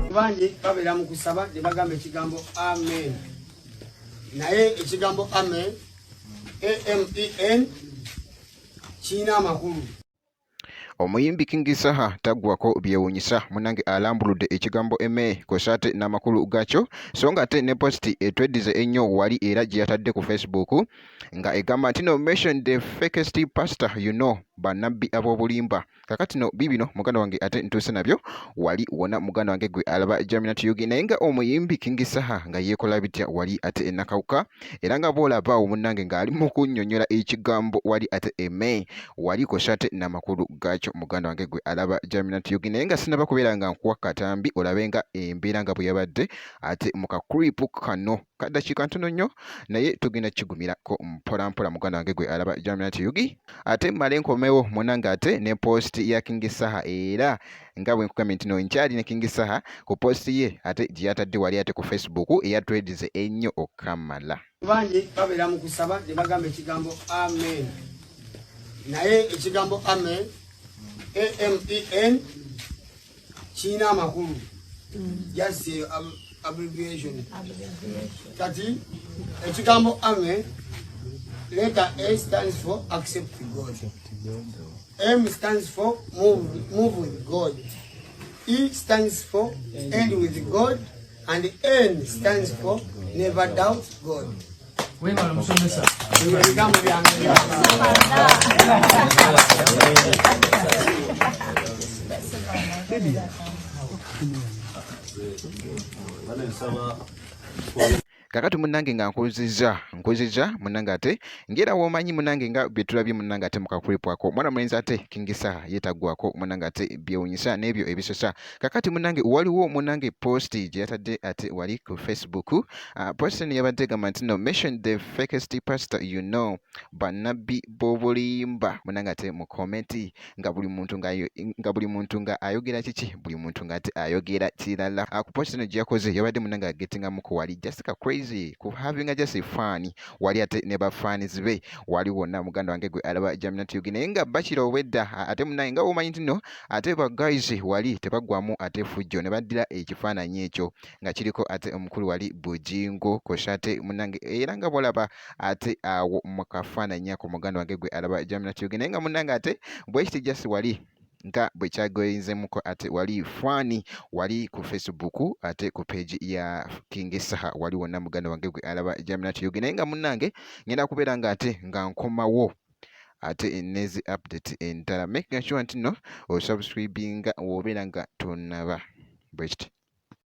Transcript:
Bangi babeera mu kusaba ne bagamba ekigambo amen, naye ekigambo amen, amen, kirina amakulu. Omuyimbi King Saha taggwako byewuunyisa, munnange alambuludde ekigambo eme kw'ossa ate n'amakulu gaakyo, so nga ate ne positi etweddize ennyo wali era gye yatadde ku Facebook nga egamba nti no mention the fakest pastor you know, bannabbi ab'obulimba. Kakati no biibino muganda wange ate ntuuse nabyo wali wona muganda wange gwe alaba Jaminat Yugi, naye nga omuyimbi King Saha nga yeekola bitya wali ate enakawuka, era nga bw'olaba awo munnange ng'ali mu kunnyonnyola ekigambo wali ate eme wali kw'ossa ate n'amakulu gaakyo muganda wange gwe alaba Jaminat Yugi, naye nga sinaba kubeera nga nkuwa katambi olabe nga embeera nga bwe yabadde ate mu kakripu kano kadakiika ntono nnyo, naye tugenda kigumirako mpolampola muganda wange gwe alaba Jaminat Yugi, ate mmale nkomewo munange ate ne post ya King Saha, era nga bwe nkugambye nti no nkyali ne King Saha ku post ye ate gye yatadde wali ate ku Facebook eya trades ennyo okamala. Bangi babeera mu kusaba ne bagamba ekigambo amen, naye ekigambo amen, amen, kirina amakulu, just abbreviation. Kati ekigambo amen, letter A stands for accept God, M stands for move with God, E stands for end with God, and N stands for never doubt God. Webale omusomesa. Ebyo bigambo byange. Kakati munnange nga nkuzizza nkuzizza munnange ate ng'era w'omanyi munnange nga bye tulabye munnange ate mu kakripu ako mwana mulenzi ate King Saha yeetaggwako munnange ate byewunyisa n'ebyo ebisesa. Kakati munnange waliwo munnange post gye yatadde ate wali ku Facebook. Post eno yabadde egamba nti no mention the fakest pastor you know, bannabbi b'obulimba munnange ate mu komenti nga buli muntu nga nga buli muntu nga ayogera kiki, buli muntu nga ate ayogera kirala. Ku post eno gye yakoze yabadde munnange agetingamu ku wali just ka crazy ku having just a fun wali ate ne ba fans be wali wonna muganda wange gwe alaba Jaminat Yugi, naye nga bakira obwedda ate munnange nga bw'omanyi nti no ate ba guys wali tebaggwamu ate effujjo ne baddira ekifaananyi ekyo nga kiriko ate omukulu wali Bujingo kw'ossa ate munnange era nga bw'olaba ate awo mu kafaananyi ako muganda wange gwe alaba Jaminat Yugi, naye nga munnange ate bwekiti just wali nga bwe kyagoyinzemuko ate wali fani wali ku Facebook ate ku page ya King Saha wali wonna muganda wange gwe alaba Jaminat Yugi, naye nga munnange ngenda kubeera nga ate nga nkomawo ate nezi update endala, making sure nti no osubscribinga w'obeera nga tonnaba bwekiti.